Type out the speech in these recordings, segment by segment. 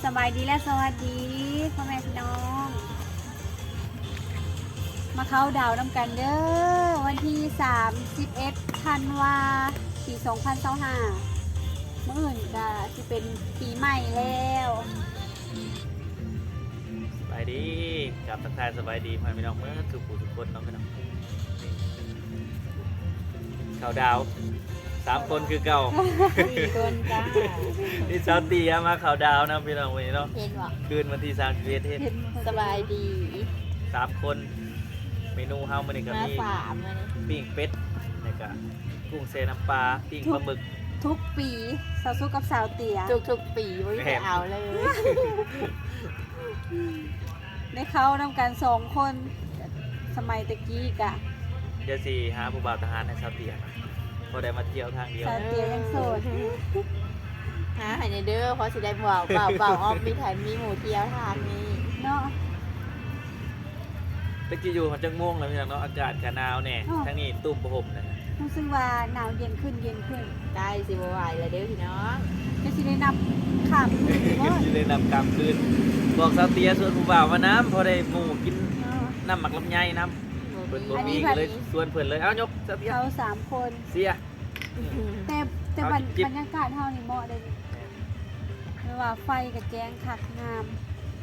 ສະບາຍດີ ແລະ ສະຫວັດດີພໍ່ແມ່ພີ່ນ້ອງ ມາເຂົ້າດາວນຳກັນເດີ້ ວັນທີສາມສິບເອັດ ທັນວາ ປີສອງພັນຊາວຫ້າ ມື້ອື່ນກະຊິເປັນປີໃໝ່ແລ້ວ. ສະບາຍດີ ກັບທັກທາຍສະບາຍດີພໍ່ແມ່ພີ່ນ້ອງເໝິດທຸກຜູ້ທຸກຄົນເນາະພີ່ນ້ອງ. ເຂົ້າດາວສາມຄົນຄືເກົ່າ ສີ່ຄົນຈ້າ ມີສາວເຕຍມາເຂົ້າດາວນຳພີ່ນ້ອງມື້ນີ້ເນາະ ເຫັນບໍ່ ຄືນວັນທີສາມສິບເອັດ ເຫັນ ສະບາຍດີ ສາມຄົນ. ເມນູເຮົາມື້ນີ້ກໍມີ ມາສາມມື້ນີ້ ປີ້ງເປັດ ແລ້ວກໍກຸ້ງແຊ່ນ້ຳປາ ປີ້ງປາໝຶກ ທຸກປີ ສາວສຸກກັບສາວເຕຍ ທຸກໆປີບໍ່ມີໃຜເອົາເລີຍ ໄດ້ເຂົ້ານຳກັນສອງຄົນ ສະໄໝແຕ່ກີ້ກະ ດຽວຊິຫາຜູ້ບ່າວທະຫານໃຫ້ສາວເຕຍ ພໍໄດ້ມາທ່ຽວທາງດຽວ ສາວເຕຍຍັງໂສດ ຫາໃຫ້ແດ່ເດີ້ ພໍຊິໄດ້ບ່າວ ບ່າວ ບ່າວອອກມີແຖມມີໝູ່ທ່ຽວທາງນີ້ເນາະ. ແຕ່ກີ້ຢູ່ຮອດຈັກໂມງແລ້ວພີ່ນ້ອງເນາະ ອາກາດກະໜາວແດ່ ທາງນີ້ຕຸ້ມຜ້າຫົ່ມແດ່ ຮູ້ສຶກວ່າໜາວເຢັນຂຶ້ນ ເຢັນຂຶ້ນ ໃກ້ຊິບໍ່ໄຫວແລ້ວເດີ້ພີ່ນ້ອງ ຈະຊິໄດ້ນັບຂ້າມຄືນບໍ່ ຊິໄດ້ນັບຂ້າມຄືນ ບອກສາວເຕຍຊວນຜູ້ບ່າວມານຳ ພໍໄດ້ໝູ່ກິນ ເນາະ ນ້ຳໝາກລຳໄຍນຳ ເພິ່ນບໍ່ມີ ກໍເລີຍຊວນເພິ່ນເລີຍ ເອົາ ຍົກສາວເຕຍ ເຮົາສາມຄົນ ເສຍ ແຕ່ ແຕ່ບັນ ບັນຍາກາດເຮົານີ້ເໝາະເດ້ ແບບວ່າໄຟກໍແຈ້ງຄັກງາມ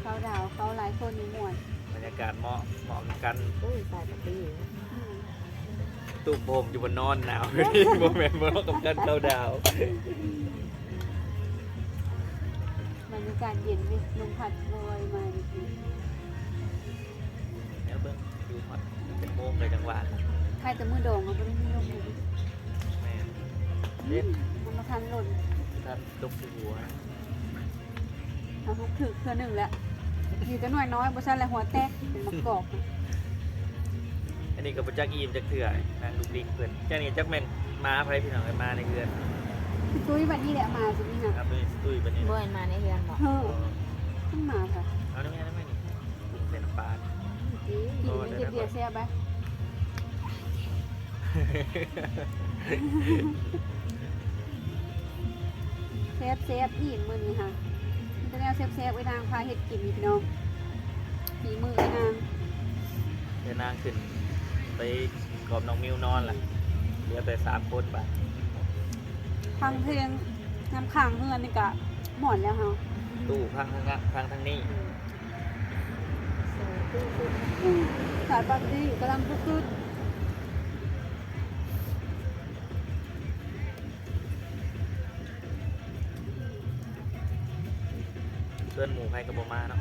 ເຂົ້າດາວ ເຂົ້າຫຼາຍຄົນນີ້ມ່ວນ ບັນຍາກາດເໝາະ ເໝາະກັນ ໂອ້ຍ ສາຍປາຕີ້ ອືມ ຕຸ້ມຜ້າຫົ່ມຢູ່ບ່ອນນອນໜາວ ບໍ່ແມ່ນເໝາະກັບການເຂົ້າດາວ. ບັນຍາກາດເຢັນເດ ລົມພັດໂບຍມານີ້ ແນວເບິ່ງຢູ່ຮອດຈັກໂມງກໍຈັ່ງວ່າ ໃຄ່ແຕ່ມື້ດອງມັນບໍ່ໄດ້ມີລົມເດ ແມ່ນ ອືມ ເຢັນ ມັນບໍ່ທັນຫຼົ່ນ ບໍ່ທັນຕົກໃສ່ຫົວ ເອົາ ຖືກເທື່ອໜຶ່ງແລ້ວ ມີແຕ່ໜ່ວຍນ້ອຍ ບໍ່ຊັ້ນແລ້ວຫົວແຕກເປັນໝາກກອກ. ອັນນີ້ກໍບໍ່ຈັກອີ່ມຈັກເທື່ອ ນາງລູກດິກເພິ່ນ ຈັ່ງນີ້ຈັກແມ່ນໝາໃຜພີ່ນ້ອງເອີຍ ໝາໃນເຮືອນ ຊິຕຸ້ຍບັດນີ້ແຫຼະ ໝາຊິນີ້ນະ ອ່າ ຕຸ້ຍ ຊິຕຸ້ຍບັດນີ້ ບໍ່ແມ່ນໝາໃນເຮືອນບໍ ເອີ ມັນໝາໃຜ ເອົາໄດ້ແມ່ ໄດ້ແມ່ນີ້ ປຸງໃສ່ນ້ຳປາ ກິນ ກິນເບຍແຊບໄດ ແຊບໆ ອີ່ມມື້ນີ້ຫາ ມີແຕ່ແນວແຊບໆ ເອື້ອຍນາງພາເຮັດກິນນີ້ພີ່ນ້ອງ ຝີມືເອື້ອຍນາງ ເອື້ອຍນາງຂຶ້ນໄປກອບນ້ອງມິວນອນລະ ເຫຼືອແຕ່ສາມຄົນບາດ ຟັງເພງນຳຂ້າງເຮືອນນີ້ກະມ່ວນແລ້ວເຮົາ ຕູ້ພັງທາງນັ້ນ ພັງທາງນີ້ ອືມ ສາຍປາຕີ້ກຳລັງຄຶກຄື້ນ ເພື່ອນໝູ່ໃຜກໍບໍ່ມາເນາະ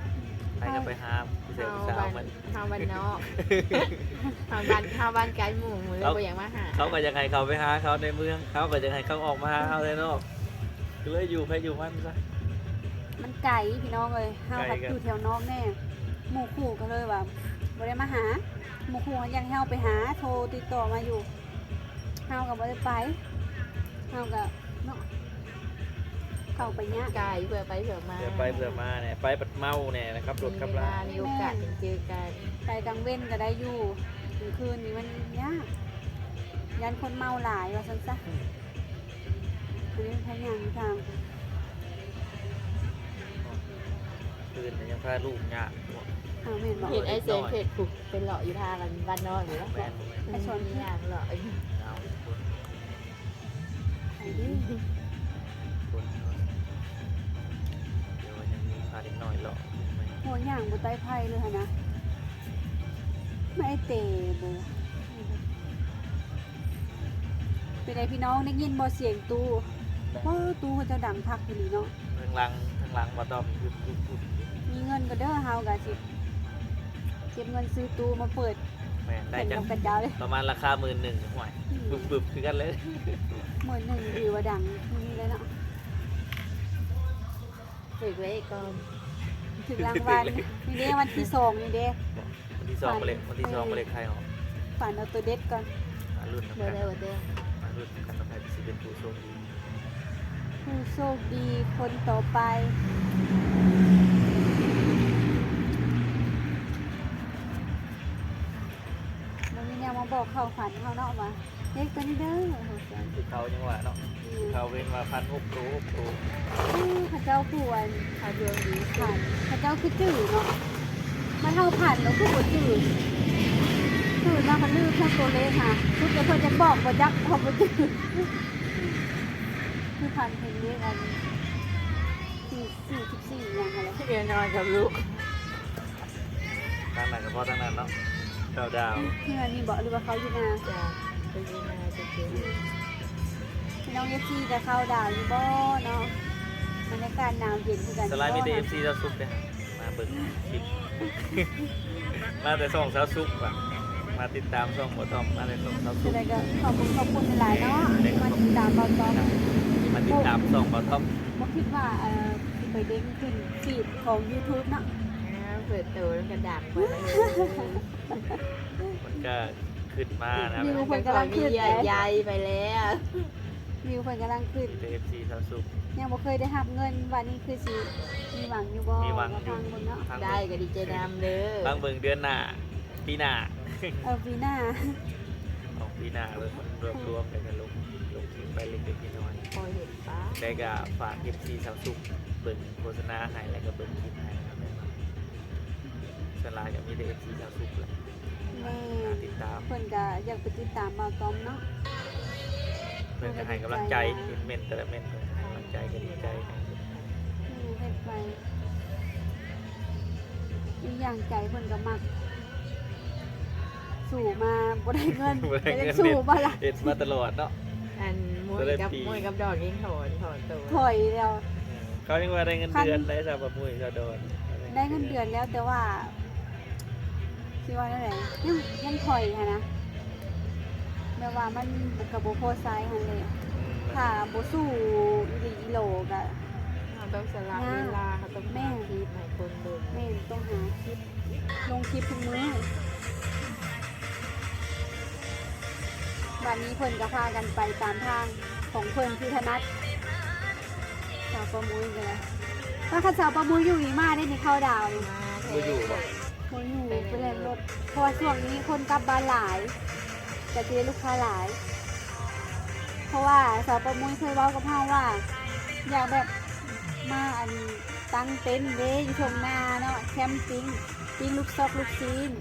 ໃຜກໍໄປຫາຜູ້ຊາຍຜູ້ສາວມັນ ເຮົາບ້ານນອກ ເຮົາບ້ານ ເຮົາບ້ານໄກໝູ່ ໝູ່ເລີຍບໍ່ຢາກມາຫາ ເຂົາກໍຢາກໃຫ້ເຂົາໄປຫາເຂົາໃນເມືອງ ເຮົາກໍຢາກໃຫ້ເຂົາອອກມາຫາເຮົາໃນນອກ ກໍເລີຍຢູ່ໃຜຢູ່ມັນຊະ ມັນໄກພີ່ນ້ອງເອີຍ ເຮົາກໍຢູ່ແຖວນອກແດ່ ໝູ່ຄູ່ກໍເລີຍວ່າບໍ່ໄດ້ມາຫາ ໝູ່ຄູ່ຍັງໃຫ້ເຮົາໄປຫາ ໂທຕິດຕໍ່ມາຢູ່ ເຮົາກໍບໍ່ໄດ້ໄປ ເຮົາກໍເນາະ ເຂົ້າໄປຍາກ ກາຍເພື່ອໄປເພື່ອມາ ເພື່ອໄປເພື່ອມາແດ່ ໄປບັດເມົາແດ່ນະ ຂັບລົດຂັບລາ ມີເວລາມີໂອກາດ ແມ່ນ ຈຶ່ງເຈີກັນ ໄປກາງເວັນກໍໄດ້ຢູ່ ກາງຄືນນີ້ມັນຍາກ ຢ້ານຄົນເມົາຫຼາຍວ່າຊັ້ນຊະ ອືມ ອັນນີ້ພະຍານທາງ ຄືນນີ້ຍັງພາລູກຍາກ ອ້າວ ແມ່ນບໍ່ ເຫັນໄອ້ເຊນເຟສບຸກໄປເລາະຢູ່ທາງບ້ານນອກຢູ່ເນາະ ແມ່ນ ໄປສວນ ຍາກເລາະ ເອົາ ໄປເດ້ ຄົນເນາະ ດຽວຍັງມີພາເດັກນ້ອຍເລາະ ໂຫ ຍ່າງບໍ່ໄຕ້ໄຜ່ເລີຍຫັ້ນນະ ມາໄອ້ເຕບໍ່ ເປັນໃດພີ່ນ້ອງ ໄດ້ຍິນບໍ່ສຽງຕູ້? ໂອ້ ຕູ້ເຂົາເຈົ້າດັງຄັກອີ່ຫຼີເນາະ ທາງຫຼັງ ທາງຫຼັງບໍ່ຕ້ອງ ປຶບໆ ມີເງິນກໍເດີ້ ເຮົາກໍຊິເກັບເງິນຊື້ຕູ້ມາເປີດ ແມ່ນ ໄດ້ຈັກ ປະມານລາຄາໝື່ນໜຶ່ງ ຫ້ວຍ ອືມ ປຶບໆ ຄືກັນເລີຍ ໝື່ນໜຶ່ງຖືວ່າດັງມື້ນີ້ແລ້ວເນາະ ຖືກເລກກ່ອນ ຖືກລາງວັນ ນີ້ເດ້ ວັນທີສອງນີ້ເດ້ ວັນທີສອງ ມາເລກ ວັນທີສອງ ມາເລກໄທອອກ ຝັນເອົາຕົວເດັດກ່ອນ ມາລຸ້ນນຳກັນ ບໍ່ໄດ້ວ່າແຕ່ ມາລຸ້ນນຳກັນວ່າໃຜຊິເປັນຜູ້ໂຊກດີ ຜູ້ໂຊກດີຄົນຕໍ່ໄປ ບໍ່ມີແນວມາບອກເຂົ້າຝັນເຮົາເນາະວ່າ ເລກຕົວນີ້ເດີ ວ່າຊັ້ນ ຜູ້ເຖົ້າຍັງວ່າເນາະ ອືມ ຜູ້ເຖົ້າເຫັນວ່າພັນຫົກໂຕ ຫົກໂຕ ເອີ ເຂົາເຈົ້າຜູ້ອັນ ເຂົາດວງດີ ເຂົາເຈົ້າຄືຈື່ເນາະ ມາເທົ່າພັນແລ້ວຄືບໍ່ຈື່ ຄືມາພັນລືມພວກຕົວເລກຫາ ສຸດແລ້ວເພິ່ນຈະບອກບໍ່ຈັກ ເຂົາບໍ່ຈື່ ຄືພັນເຫັນເລກອັນ ສີ່ ສີ່ສິບສີ່ຫຍັງຫັ້ນແຫຼະ ເມຍນ້ອຍກັບລູກ ທາງນັ້ນກໍພໍທາງນັ້ນເນາະ ເຂົ້າດາວ ເຮືອນນີ້ບໍ ຫຼືວ່າເຂົາຢູ່ນາ? ຈ້າ ໄປຢູ່ນາ ໄປເກັບ ອືມ ພີ່ນ້ອງເອັຟຊີກໍເຂົ້າດາວຢູ່ບໍເນາະ? ບັນຍາກາດໜາວເຢັນຄືກັນ ສ່ວນຫຼາຍມີແຕ່ເອັຟຊີຊາວສຸກເດ້ ມາເບິ່ງຄລິບ ມາແຕ່ຊ່ອງຊາວສຸກວ່າ ມາຕິດຕາມຊ່ອງບ່າວຕ້ອມ ມາແຕ່ຊ່ອງຊາວສຸກ ຈັ່ງໃດກໍຂອບຄຸນ ຂອບຄຸນຫຼາຍໆເນາະ ທີ່ມາຕິດຕາມບ່າວຕ້ອມ ທີ່ມາຕິດຕາມຊ່ອງບ່າວຕ້ອມ ບໍ່ຄິດວ່າ ເອີ ຊິໄປເດັ່ງຂຶ້ນຟີດຂອງຢູທູບເນາະ ອ່າ ເປີດໂຕແລ້ວກໍດັງໄປເລີຍ ມັນກໍຂຶ້ນມານະ ວິວເພິ່ນກຳລັງຂຶ້ນ ໃຫຍ່ໄປແລ້ວ ວິວເພິ່ນກຳລັງຂຶ້ນ ມີແຕ່ເອັຟຊີຊາວສຸກ ຍັງບໍ່ເຄີຍໄດ້ຮັບເງິນ ບາດນີ້ຄືຊິມີຫວັງຢູ່ບໍ່? ມີຫວັງຢູ່ ຟັງເບິ່ງເນາະ ໄດ້ກໍດີໃຈນຳເດີ ຟັງເບິ່ງເດືອນໜ້າ ປີໜ້າ ເອີ ປີໜ້າ ອອກປີໜ້າເລີຍ ລວບລວມໄປກັນລົງ ລົງຄລິບໄປເລັກໆນ້ອຍໆ ພໍເຫັນປະ ແຕ່ກໍຝາກເອັຟຊີຊາວສຸກເບິ່ງໂຄສະນາໃຫ້ ແລ້ວກໍເບິ່ງຄລິບໃຫ້ນະ ແມ່ນບໍ່? ສ່ວນຫຼາຍກໍມີແຕ່ເອັຟຊີຊາວສຸກແຫຼະ ແມ່ນ ຕິດຕາມ ເພິ່ນກໍຢາກໄປຕິດຕາມບ່າວຕ້ອມເນາະ ເພິ່ນກໍໃຫ້ກຳລັງໃຈ ເຫັນເມັ້ນແຕ່ລະເມັ້ນ ເພິ່ນໃຫ້ກຳລັງໃຈ ກໍດີໃຈ ອືມ ເຮັດໄປ ອີກຢ່າງໃຈເພິ່ນກໍມັກ ສູ້ມາບໍ່ໄດ້ເງິນ ບໍ່ໄດ້ເງິນ ເຮັດມາຕະຫຼອດເນາະ ອັນ ມວຍກັບ ມວຍກັບດອກເອງຖອນ ຖອນໂຕ ຖອຍແລ້ວ ເອີ ເຂົາຍັງວ່າໄດ້ເງິນເດືອນໄດ້ຊະ ບໍ່ມຸ້ຍຊະດອນ ໄດ້ເງິນເດືອນແລ້ວ ແຕ່ວ່າ ຊິວ່າແນວໃດ ຍັງ ຍັງຖອຍຫັ້ນນະ ແບບວ່າມັນ ມັນກໍບໍ່ພໍໃຊ້ຫັ້ນແຫຼະ ອືມ ຖ້າບໍ່ສູ້ອີ່ຫຼີອີ່ຫຼໍກໍ ເຮົາຕ້ອງສະຫຼະເວລາ ເຮົາຕ້ອງ ແມ່ນ ຫາຄລິບໃຫ້ຄົນເບິ່ງ ແມ່ນ ຕ້ອງຫາຄລິບ ລົງຄລິບທຸກມື້ ບາດນີ້ເພິ່ນກໍພາກັນໄປຕາມທາງຂອງເພິ່ນທີ່ຖະໜັດ ສາວປາມຸ້ຍກໍໄດ້ ຖ້າຄັນສາວປາມຸ້ຍຢູ່ນີ້ມາໄດ້ນີ້ ເຂົ້າດາວນີ້ ມາແທ້ ບໍ່ຢູ່ບໍ່? ບໍ່ຢູ່ ໄປເລີຍ ໄປເລີຍລົດ ເພາະວ່າຊ່ວງນີ້ຄົນກັບບ້ານຫຼາຍ ກໍຊິໄດ້ລູກຄ້າຫຼາຍ ເພາະວ່າສາວປາມຸ້ຍເຄີຍເວົ້າກັບເຮົາວ່າ ຢາກແບບມາ ອັນ ຕັ້ງເຕັນເດ້ຢູ່ທົ່ງນາເນາະ ແຄມປິງ ປີ້ງລູກຊອກລູກຊີ້ນ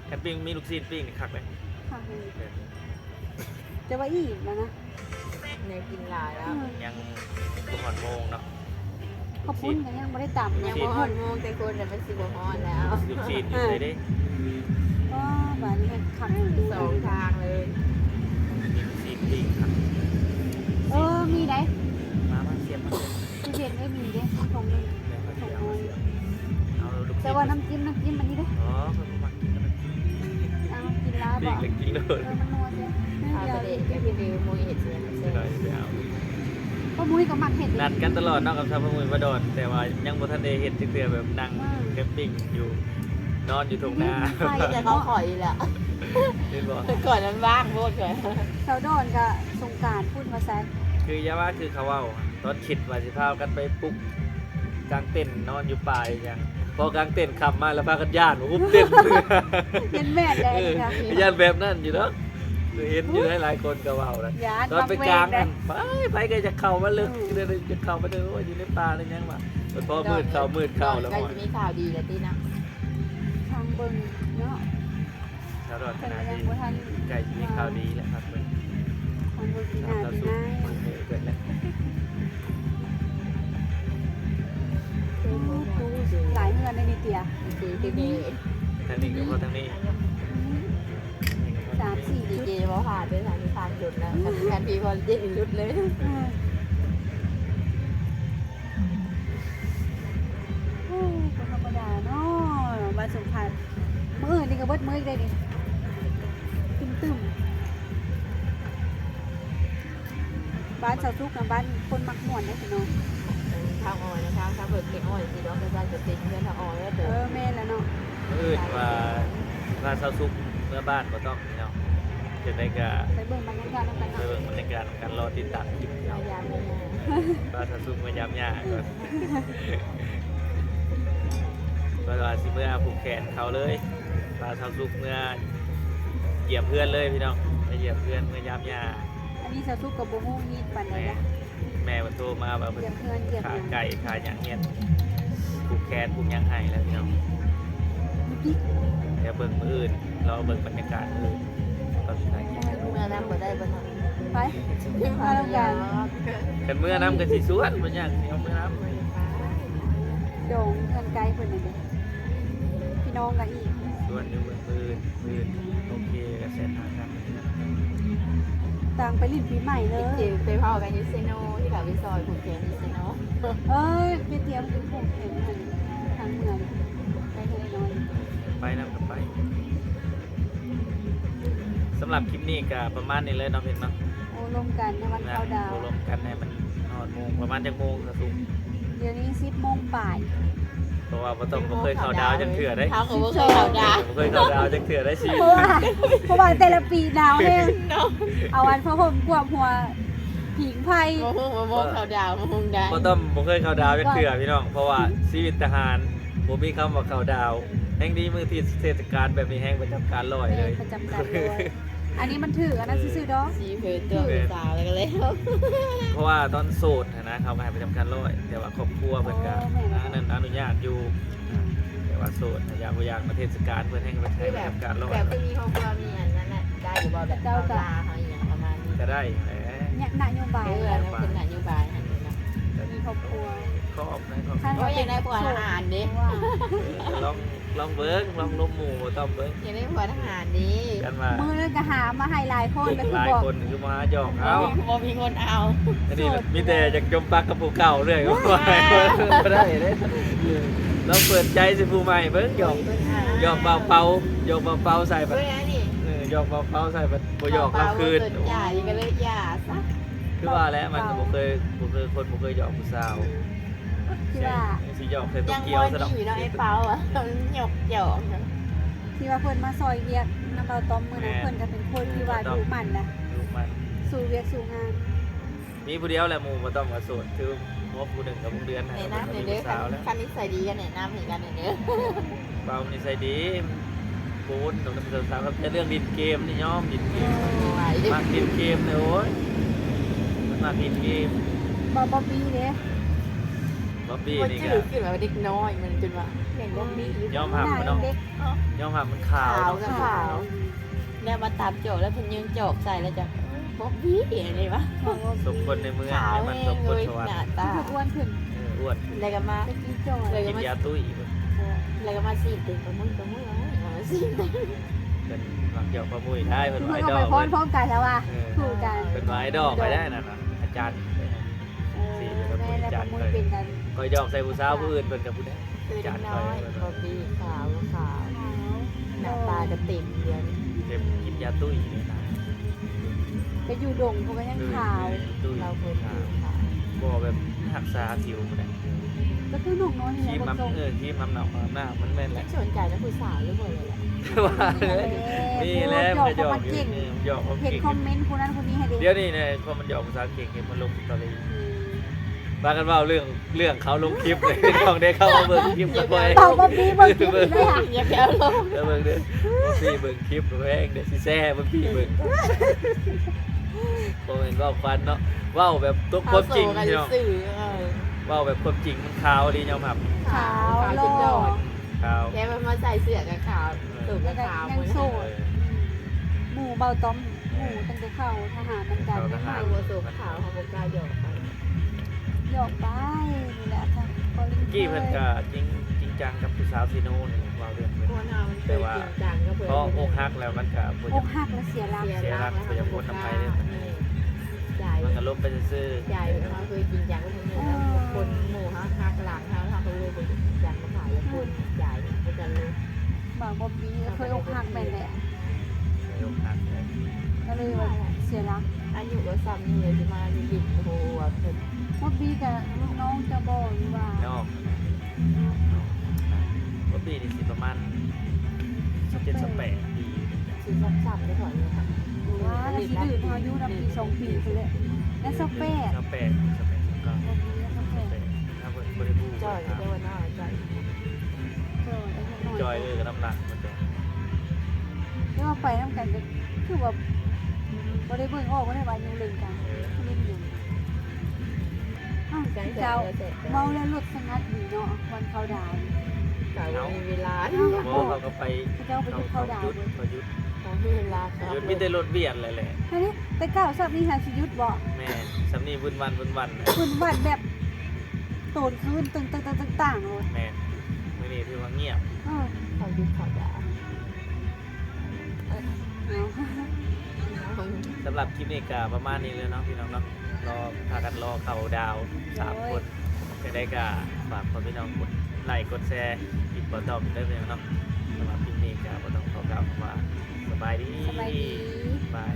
ແຄມປິງມີລູກຊີ້ນປີ້ງນີ້ຄັກເດ້ ຄັກເດ້ ແຕ່ວ່າອີ່ມແລ້ວນະ ແນວກິນຫຼາຍແລ້ວ ອືມ ຍັງບໍ່ຮອດໂມງເນາະ ເຂົ້າປຸ້ນກໍຍັງບໍ່ໄດ້ຕຳ ຍັງບໍ່ຮອດໂມງ ແຕ່ຄົນນະມັນຊິບໍ່ຮອດແລ້ວ ລູກຊີ້ນຢູ່ໃສເດ້ ອໍ ບາດນີ້ຄັກ ສອງທາງເລີຍ ມີລູກຊີ້ນປີ້ງຄັກ ເອີ ມີໄດ໋ ມາ ມາ ສຽບມາ ສຽບ ຕູ້ເຢັນໄດ້ມີເດ້ ຖົງໜຶ່ງ ແມ່ນ ຖົງນ້ອຍ ເອົາລູກຊີ້ນ ແຕ່ວ່ານ້ຳຈິ້ມ ນ້ຳຈິ້ມອັນນີ້ເດ້ ອໍ ຂ້ອຍບໍ່ມັກກິນນ້ຳຈິ້ມ ເອົາກິນລາບ ປີ້ງແລ້ວກິນໂລດ ເອີ ມັນນົວເດ້ ເອົາໄປເດ້ ຄືໝູເຮັດຊິໄດ້ໄປເອົາ ເພາະໝູກໍມັກເຮັດເດ້ ນັດກັນຕະຫຼອດເນາະ ກັບຊາວປາມຸ້ຍ ປາດອນ ແຕ່ວ່າຍັງບໍ່ທັນໄດ້ເຮັດຈັກເທື່ອ ແບບນັ່ງແຄມປິງຢູ່ ນອນຢູ່ທົ່ງນາ ໄປແຕ່ເຂົາຂ້ອຍອີກແລ້ວ ເຫັນບໍ່? ແຕ່ກ່ອນນັ້ນວ່າງໂພດ ຊາວດອນກໍສົງການພຸ້ນວ່າຊັ້ນ ຄືຢ່າວ່າຄືເຂົາເວົ້າ ຕອນຄິດວ່າຊິພາກັນໄປປຸກກາງເຕັນນອນຢູ່ປ່າອີຫຍັງ ພໍກາງເຕັນຄ່ຳມາແລ້ວພາກັນຢ້ານ ຮຸບເຕັນ ເຫັນແມ່ນແລ້ວ ເອີ ນີ້ກໍຢ້ານແບບນັ້ນຢູ່ເນາະ ເຫັນຢູ່ ໂອ້ຍ ຫຼາຍໆຄົນກໍເວົ້ານະ ຢ້ານ ຕອນໄປກາງນັ້ນ ໄປ ໃຜກໍຢາກເຂົ້າມາເລິກ ອືມ ຢາກເຂົ້າມາເດີ ໂອ້ຍ ຢູ່ໃນປ່າໃນຫຍັງວ່າ ພໍມືດເຂົ້າ ມືດເຂົ້າແລ້ວ ໃກ້ຊິມີຂ່າວດີແລ້ວຕິນະ ຟັງເບິ່ງເນາະ ຊາວດອນຂະໜາດນີ້ ເພິ່ນກໍຍັງບໍ່ທັນ ໃກ້ຊິມີຂ່າວດີແລ້ວຄັບເພິ່ນ ທາງເບິ່ງປີໜ້າປີໃໝ່ ເພິ່ນແຫຼະ ໂອ້ໂຫ ຫຼາຍເຮືອນເດ້ນີ້ເຕຍ ທາງນີ້ກໍພໍທາງນີ້ ອືມ ສາມສີ່ຈຸດ ເຈບໍ່ຜ່ານເດີ ທາງນີ້ຜ່ານຈຸດແລ້ວ ຄັນ ຄັນພີ່ພໍເຈນີ້ຫຼຸດເລີຍ ເອີ ໂອ້ ບໍ່ທຳມະດາເນາະ ວັນສົງການ ມື້ອື່ນນີ້ກໍເບິດມື້ອີກເດ້ນີ້ ຕຶ້ມໆ ບ້ານຊາວສຸກນະ ບ້ານຄົນມັກມ່ວນເດ້ພີ່ນ້ອງ ທາງອ້ອຍນະ ທາງ ທາງເພິ່ນເປັນອ້ອຍຊິດອກ ແຕ່ບ້ານກໍເປັນເຮືອນທາງອ້ອຍແລ້ວ ເອີ ແມ່ນແລ້ວເນາະ ມື້ອື່ນວ່າ ພາຊາວສຸກເມືອບ້ານບໍ່ຕ້ອງ ເນາະ ຈັ່ງໃດກໍໄປເບິ່ງບັນຍາກາດນຳກັນເນາະ ໄປເບິ່ງບັນຍາກາດນຳກັນ ລໍຕິດຕາມຄລິບເນາະ ມາຢາມແມ່ ພາຊາວສຸກມາຢາມຍ່າກ່ອນ ເພິ່ນວ່າຊິເມືອຜູກແຂນເຂົາເລີຍ ພາຊາວສຸກເມືອຢຽບເຮືອນເລີຍພີ່ນ້ອງ ໄປ ຢ້ຽມເຮືອນ ເມືອຢາມຍ່າ. ອັນນີ້ສາວສຸກກໍບໍ່ຮູ້ຮີດປານໃດນະ. ແມ່ ແມ່ເພິ່ນໂທມາວ່າເພິ່ນ ຢາກເຮືອນຢາກ ຂາໄກ່ຂາຫຍັງເຮັດ ຜູກແຂນຜູກຫຍັງໃຫ້ແລ້ວພີ່ນ້ອງ. ດຽວເບິ່ງມື້ອື່ນ ລໍເບິ່ງບັນຍາກາດມື້ອື່ນ ຕອນສຸດທ້າຍ. ເມືອນຳບໍ່ໄດ້ບໍ່ເນາະ? ໄປ ມານຳກັນ. ຄັນເມືອນຳກໍຊິຊວນ ບໍ່ຍາກຊິເອົາເມືອນຳ. ດອງເຮືອນໃກ້ເພິ່ນນັ້ນເດ້ ພີ່ນ້ອງກັນອີກ ຊວນຢູ່ເບິ່ງມື້ອື່ນ. ມື້ອື່ນໂອເຄກໍແຊດຫາກັນ. ຕ່າງໄປຫຼິ້ນປີໃໝ່ເລີຍ. ເຈໄປເວົ້າກັນຢູ່ເຊໂນ ທີ່ເຂົາໄປຊອຍຜູກແຂນຢູ່ເຊໂນ. ເອີຍ ໄປຕຽມຜູກແຂນຫັ້ນ ທາງເມືອງໄປເຮືອນນ້ອຍ. ໄປນຳກັນໄປ. ສຳລັບຄລິບນີ້ກໍປະມານນີ້ເລີຍເນາະ ເພັງເນາະ. ໂອ້ລົມກັນໃນວັນເຄົາດາວ. ໂອ້ລົມກັນໃຫ້ມັນຮອດໂມງ ປະມານຈັກໂມງສາວສຸກ? ດຽວນີ້ສິບໂມງປາຍ. ເພາະວ່າບໍ່ຕ້ອງ ບໍ່ເຄີຍເຂົ້າດາວຈັກເທື່ອເດ້. ເຮົາກໍບໍ່ເຄີຍເຂົ້າດາວ ບໍ່ເຄີຍເຂົ້າດາວຈັກເທື່ອໄດ້ຊີວິດ. ເພາະວ່າ ເພາະວ່າແຕ່ລະປີໜາວແຮງເນາະ. ເອົາອັນຜ້າຫົ່ມກວມຫົວຜິງໄຟ. ບໍ່ຮູ້ ບໍ່ເຂົ້າດາວ ບໍ່ຮູ້ໄດ້. ບໍ່ຕ້ອງ ບໍ່ເຄີຍເຂົ້າດາວຈັກເທື່ອພີ່ນ້ອງ ເພາະວ່າຊີວິດທະຫານບໍ່ມີຄຳວ່າເຂົ້າດາວ. ແຮ່ງດີມື້ທີ່ເທດສະການແບບນີ້ແຮ່ງປະຈຳການຮ້ອຍເລີຍ. ປະຈຳການຮ້ອຍ. ອັນນີ້ມັນຖືກອັນນັ້ນຊື່ໆດອກ ຊີເພີຕົວຜູ້ສາວແລ້ວກໍແລ້ວ. ເພາະວ່າຕອນໂສດຫັ້ນນະ ເຂົາກໍໃຫ້ປະຈຳການຮ້ອຍ ແຕ່ວ່າຄອບຄົວເພິ່ນກໍ ໂອ້ ແມ່ນ ອັນນັ້ນອະນຸຍາດຢູ່. ແຕ່ວ່າໂສດ ຢາກບໍ່ຢາກມາເທດສະການ ເພິ່ນແຮ່ງປະຈຳການຮ້ອຍ. ແບບຄືມີຄອບຄົວມີອັນນັ້ນແຫຼະ ໄດ້ຢູ່ບໍ່? ແບບເຈົ້າກໍ ເຮົາອີ່ຫຍັງປະມານນີ້ ກໍໄດ້ແຫຼະ. ນະໂຍບາຍ ເອີ ອັນນັ້ນເປັນນະໂຍບາຍຫັ້ນເນາະ ມີຄອບຄົວ ຄອບໃນຄອບຄົວ. ໂອ້ຍ ຢາກໄດ້ຜົວທະຫານເດ້. ລອງ ລອງເບິ່ງ ລອງລົມໝູ່ບໍ່ຕ້ອມເບິ່ງ. ຢາກໄດ້ຜົວທະຫານເດ້. ຄັນວ່າມື້ນັ້ນກໍຫາມາໃຫ້ຫຼາຍຄົນ ແລ້ວຄື ຫຼາຍຄົນຄືມາຫາຢອກເອົາ ບໍ່ມີຄົນເອົາ. ອັນນີ້ມີແຕ່ຢາກຈົມປັກກັບຜູ້ເກົ່າເລື້ອຍ ບໍ່ໄດ້ເດ້. ລອງເປີດໃຈໃສ່ຜູ້ໃໝ່ເບິ່ງ ຢອກ ຢອກບ່າວເປົາ ຢອກບ່າວເປົາໃສ່ບັດ ເອີ ຢອກບ່າວເປົາໃສ່ບັດບໍ່ຢອກລາວຄືນ. ບໍ່ສົນໃຈກໍເລີຍຢ່າຊະ. ຄືວ່າແຫຼະ ມັນບໍ່ເຄີຍ ບໍ່ເຄີຍ ຄົນບໍ່ເຄີຍຢອກຜູ້ສາວ. ຄືວ່າ ຊິຢອກໃສ່ໂຕກຽວຊະດອກ. ຍັງບໍ່ດີເນາະ ໄອ້ເປົາອະ ຍົກຢອກ. ທີ່ວ່າເພິ່ນມາຊ່ອຍວຽກນຳບ່າວຕ້ອມມື້ນັ້ນ ແມ່ນ ເພິ່ນກໍເປັນຄົນທີ່ວ່າດຸໝັ່ນນະ ດຸໝັ່ນ ສູ້ວຽກສູ້ງານ. ມີຜູ້ດຽວແຫຼະໝູ່ບ່າວຕ້ອມກໍໂສດ ຖືວ່າຜູ້ໜຶ່ງກັບວົງເດືອນ ແນະນຳແດ່ເດີ. ຄັນນິໄສດີກໍແນະນຳໃຫ້ກັນແດ່ເດີ. ບ່າວນິໄສດີ ບໍ່ວົນດອກນຳສາວໆ ແຕ່ເລື່ອງຫຼິ້ນເກມນີ້ຍອມຫຼິ້ນເກມ. ມັກຫຼິ້ນເກມເລີຍ ໂອ້ຍ ມັນມັກຫຼິ້ນເກມ. ບໍ່ ບອບບີ້ເດ້. ບອບບີ້ນີ້ກໍ ຄືວ່າເດັກນ້ອຍມັນຈົນວ່າແມ່ນບອບບີ້. ຍອມຮັບເນາະ ຍອມຮັບມັນຂາວ ຂາວ ຂາວ. ແລ້ວມາຕາມຈອກ ແລ້ວເພິ່ນຍິງຈອກໃສ່ແລ້ວຈະ ບອບບີ້ອັນນີ້ວະ. ສົມຄວນໃນເມືອງ ໃຫ້ມັນສົມຄວນສະຫວັດ. ໜ້າຕາອ້ວນຂຶ້ນ ເອີ ອ້ວນຂຶ້ນ. ແລ້ວກໍມາ ແລ້ວກໍມາກິນຢາຕຸ້ຍ ແລ້ວກໍມາຊີ້ນຕີນປາມຸ້ຍ ປາມຸ້ຍເອີຍ ມາຊີ້ນຕີນ. ເພິ່ນມັກຢອກປາມຸ້ຍໄດ໋ ເພິ່ນວ່າໄອດອລ. ເພິ່ນພ້ອມກັນແລ້ວວ່າ ເອີ ຄູ່ກັນ ເພິ່ນວ່າໄອດອລຂ້ອຍໄດ໋ນັ້ນນະ ອາຈານ. ເອີ ຊີ້ນປາມຸ້ຍ ອາຈານຂ້ອຍ ຂ້ອຍຢອກໃສ່ຜູ້ສາວຜູ້ອື່ນ ເພິ່ນກໍຜູ້ໃດ ຄືເດັກນ້ອຍ ບອບບີ້ຂາວ ຂາວ ໜ້າຕາກໍເຕັມດຽວນີ້ ເຕັມກິນຢາຕຸ້ຍນີ້ນະ. ໄປຢູ່ດົງເພິ່ນກໍຍັງຂາວ ເອີ ຕຸ້ຍ ລາວເພິ່ນຂາວ ບໍ່ແບບຮັກສາຜິວພຸ້ນນະ. ກໍຄືໜຸ່ມນ້ອຍນີ້ແຫຼະ ຄຣີມນຳ ເອີ ຄຣີມນຳໜ້າ ໜ້າມັນແມ່ນແຫຼະ. ສົນໃຈນຳຜູ້ສາວຢູ່ບໍ່ເລີຍແຫຼະ ວ່າເລີຍ. ມີແຫຼະ ມັນກໍຢອກຢູ່ ເອີ ຢອກເຂົາເກັ່ງ ເຫັນຄອມເມັນຜູ້ນັ້ນຜູ້ນີ້ໃຫ້ເດ້. ດຽວນີ້ນະ ເພາະມັນຢອກພາສາເກັ່ງ ເຫັນມັນລົງສະຕໍຣີ ອືມ ພາກັນເວົ້າເລື່ອງ ເລື່ອງເຂົາລົງຄລິບເລີຍ ພີ່ນ້ອງເດ້ ເຂົ້າມາເບິ່ງຄລິບກັບຂ້ອຍ. ເອົາບັບບີ້ເບິ່ງຄລິບນີ້ເລີຍຫວາ? ຢ່າໄປເອົາລົງ ເບິ່ງເດີ ບັບບີ້ເບິ່ງຄລິບແຮງເດ້ ຊິແຊໃຫ້ບັບປີ້ເບິ່ງ. ບໍ່ແມ່ນເວົ້າຄວັນເນາະ ເວົ້າແບບຕົວ ຄວາມຈິງພີ່ນ້ອງ ເອີ ເວົ້າແບບຄວາມຈິງ ມັນຂາວອີ່ຫຼີ ຍອມຮັບ ຂາວ ຂາວ ຫຼໍ່ ຂາວ ແຕ່ວ່າມາໃສ່ເສື້ອກໍຂາວ ເອີ ໂສດກໍຂາວ ຍັງໂສດ. ເອີ ໝູ່ເບົາຕ້ອມ ໝູ່ຕັ້ງແຕ່ເຂົ້າທະຫານນຳກັນໃໝ່ໆ ເຮົາບໍ່ສົບເຂົາ ເຮົາບໍ່ກ້າຢອກເຂົາ ຢອກໄປນີ້ແຫຼະ. ຕະກີ້ເພິ່ນກະຈິງ ຈິງຈັງກັບຜູ້ສາວເຊໂນນີ້ ເວົ້າເລື່ອງເພິ່ນ ແຕ່ວ່າພໍອົກຫັກແລ້ວມັນກະບໍ່ຢາກ ອົກຫັກແລ້ວເສຍຫຼັກ ເສຍຫຼັກ ບໍ່ຢາກຄົບນຳໃຜເລີຍ ມັນກະລົມໄປຊື່ໆ. ໃຈເຮົາເຄີຍຈິງຈັງກັບຄົນອື່ນ ຄົນໝູ່ເຮົາຫັກຫຼັງເຮົາ ເຮົາກໍເລີຍບໍ່ຈິງຈັງກັບໃຜ ແລ້ວຄົນໃຈຄືກັນເລີຍ. ບາງບໍ່ປີເຄີຍອົກຫັກແມ່ນແຫຼະ ເຄີຍອົກຫັກແຫຼະ ກໍເລີຍວ່າເສຍຫຼັກ. ອາຍຸກໍສ່ຳນີ້ແຫຼະ ຊິມາຢູ່ດິນ ໂອ້ໂຫ ວ່າເພິ່ນ ບໍ່ປີກໍລຸ້ນນ້ອງເຈົ້າບໍ່ ຫຼືວ່າ ນ້ອງ ນ້ອງ ບໍ່ປີນີ້ຊິປະມານຊາວເຈັດ ຊາວແປດປີ ຊິຊາວສາມໄດ້ຖອນຢູ່ ວ່າລະຊິດື້ເຮົາຢູ່ນຳປີສອງປີພຸ້ນແຫຼະ ແລ້ວຊາວແປດ ຊາວແປດ ຊາວແປດ ຊາວເກົ້າ ບໍ່ປີແລ້ວຊາວແປດ. ຖ້າເພິ່ນບໍ່ໄດ້ຮູ້ ຈ່ອຍ ເພິ່ນຖາມ ແຕ່ວ່າໜ້າຈ່ອຍ ເອີ ອາຍຸນ້ອຍ ຈ່ອຍ ເອີ ກໍນ້ຳໜັກມັນຈ່ອຍ ແຕ່ວ່າໄປນຳກັນກໍຄືວ່າ ບໍ່ໄດ້ເບິ່ງອອກ ບໍ່ໄດ້ວ່າຢູ່ຫຼິ້ນກັນ ເອີ ຫຼິ້ນຫຍັງ. ອ້າວ ໃສ່ ເຈົ້າ ໃສ່ ເວົ້າແລ້ວລົດສະຫງັດດີເນາະ ວັນເຂົ້າດາວ ກະບໍ່ມີເວລາ ບໍ່ ເຂົາກໍໄປ ເຂົາເຈົ້າໄປຢຸດເຂົ້າດາວ ເຂົາຢຸດ ເຂົາຢຸດ ບໍ່ມີເວລາຂັບ ຢຸດ ມີແຕ່ລົດວຽນແຫຼະ ແຫຼະ ແຕ່ເກົ່າຊ່ຳນີ້ຫາຊິຢຸດບໍ່? ແມ່ນ ຊ່ຳນີ້ວຸ່ນວາຍວຸ່ນວາຍ ວຸ່ນວາຍແບບໂຕນຄືນຕຶງໆໆໆໂລດ ແມ່ນ ມື້ນີ້ຖືວ່າງຽບ ເອີ ເຂົາຢຸດເຂົ້າດາວ. ສຳລັບຄລິບນີ້ກະປະມານນີ້ແຫຼະເນາະພີ່ນ້ອງເນາະ ລໍ ພາກັນລໍເຂົ້າດາວສາມຄົນ ໂດຍ ຈັ່ງໃດກະຝາກພໍ່ແມ່ພີ່ນ້ອງກົດໄລກົດແຊ ຕິດຕໍ່ເດີເດີພີ່ນ້ອງເນາະ. ສຳລັບຄລິບນີ້ກະບໍ່ຕ້ອງຂໍກ່າວຄຳວ່າສະບາຍດີ ສະບາຍດີ ບາຍ.